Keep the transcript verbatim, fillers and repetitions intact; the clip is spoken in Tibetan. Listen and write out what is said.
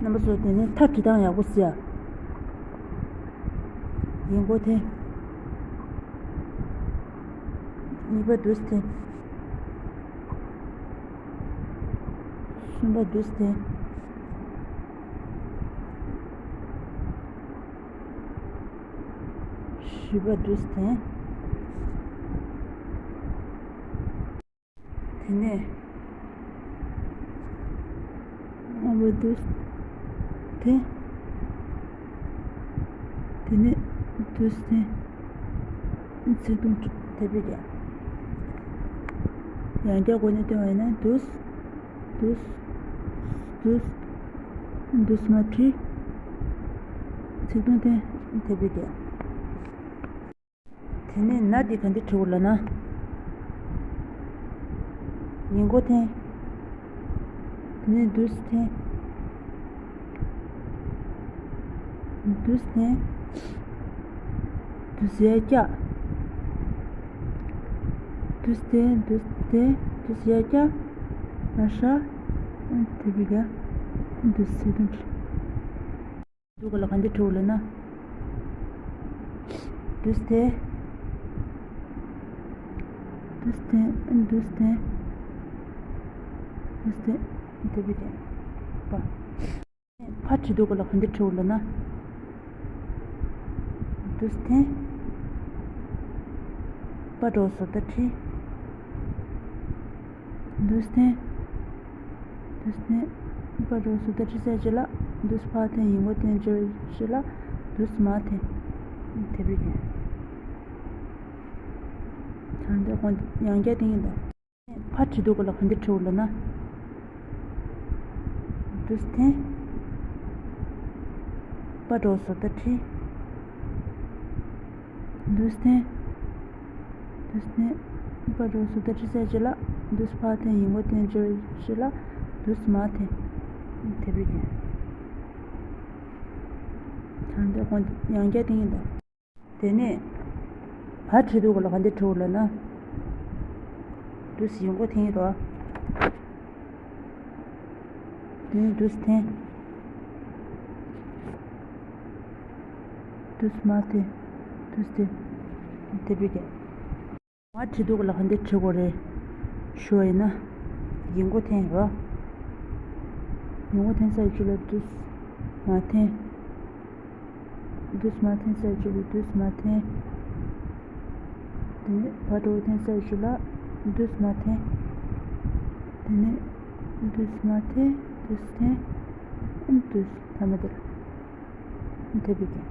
རྣམ་པ་ཚོ་དེ་ནས་མཐའ་བྲི་སྟངས་ཡག་པོ་གཟིགས་ཨ། ཡིག་མགོ་འཐེན། གཉིས་པ་འདུག་སེ་འཐེན། གསུམ་པ་འདུག་སེ་འཐེན། བཞི་པ་འདུག་སེ་འཐེན། དེ་ནས་ལྔ་པ་འདུག་སེ་འཐེན། དེ་ནས་འདུག་སེ་འཐེན། ཚིག་དུམ་དེ་བས་ཀྱང་། ཡང་བསྐྱར་སྒོ་ནས་བསྟན་པ་ཡིན་ན་འདུག་སེ། འདུག་སེ། འདུག་སེ། འདུག་སེ་མར་བྲི། ཚིག་དུམ་འཐེན། དེ་བས་ཀྱང་། དེ་ནས་ན་འདི་ག་འདྲ་བྲི་དགོས་ལབ་ན། ཡིག་མགོ་འཐེན། དེ་ནས་འདུག་སེ་འཐེན། འདུག་སེ་འཐེན། འདུག་སེ་ཡར་བཀྱག་འདུག་སེ་འཐེན། འདུག་སེ་འཐེན། འདུག་སེ་ཡར་བཀྱག་ལ་ཧྲ། དེ་བས་ཀྱང་། འདུག་སེ་ཚིག་དུམ་བྲི། འདུག་ག་ལ་ག་འདྲ་བྲི་དགོས་ལབ་ན། འདུག་སེ་འཐེན། འདུག་སེ་འཐེན། འདུག་སེ་འཐེན། འདུག་སེ་འཐེན། དེ་བས་ཀྱང་། པ། ཕར་བྲི། འདུག་ག་ལ་ག་འདྲ་བྲི་དགོས་ལབ་ན། འདུག་སེ་འཐེན། པ་འགྲོ་བཟོ་ལྟར་བྲི། འདུག་སེ་འཐེན། འདུག་སེ་འཐེན། པ་འགྲོ་བཟོ་ལྟར་བྲི་ཚར་རྗེས་ལ། འདུག་སེ་ཕར་འཐེན། ཡིག་མགོ་འཐེན་རྗེས་ལ། འདུག་སེ་མར་འཐེན། དེ་བས་ཀྱང་། ད་འདི་གོང་ཡང་བསྐྱར་བསྟན་གྱི་འདུག་ཕར་བྲི། འདུག་ག་ལ་ག་འདྲ་བྲི་དགོས་ལབ་ན། འདུག་སེ་འཐེན། པ་འགྲོ་བཟོ་ལྟར་བྲི། འདུག་སེ་འཐེན། འདུག་སེ་འཐེན། པ་འགྲོ་བཟོ་ལྟར་བྲི་ཚར་རྗེས་ལ། འདུག་སེ་ཕར་འཐེན། ཡིག་མགོ་འཐེན་རྗེས་ལ། འདུག་སེ་མར་འཐེན། དེ་བས་ཀྱང་། ད་འདི་གོང་ཡང་བསྐྱར་བསྟན་གྱི་འདུག་དེ་ནས་ཕར་བྲི། འདུག་ག་ལ་ག་འདྲ་བྲི་དགོས་ལབ་ན། འདུག་སེ་ཡིག་མགོ་འཐེན་གྱི་རེད། དེ་ནས་འདུག་སེ་འཐེན། འདུག་སེ་མར་འཐེན། འདུག་སེ་འཐེན། དེ་བས་ཀྱང་། མར་བྲི། འདུག་ག་ལ་ག་འདྲ་བྲི་དགོས་རེད་ཞུ་བ་ཡིན་ན། ཡིག་མགོ་འཐེན་རོ། ཡིག་མགོ་འཐེན་ཚར་རྗེས་ལ་འདུག་སེ་མར་འཐེན། འདུག་སེ་མར་འཐེན་ཚར་རྗེས་ལ་འདུག་སེ་མར་འཐེན། དེ་ནས་པ་འགྲོ་བོ་འཐེན་ཚར་རྗེས་ལ་འདུག་སེ་མར་འཐེན། དེ་ནས་འདུག་སེ་མར་འཐེན། འདུག་སེ་འཐེན། ཨ་ནི་འདུག་སེ་མཐའ་མ་དེར་འཐེན་པས་ཀྱང་།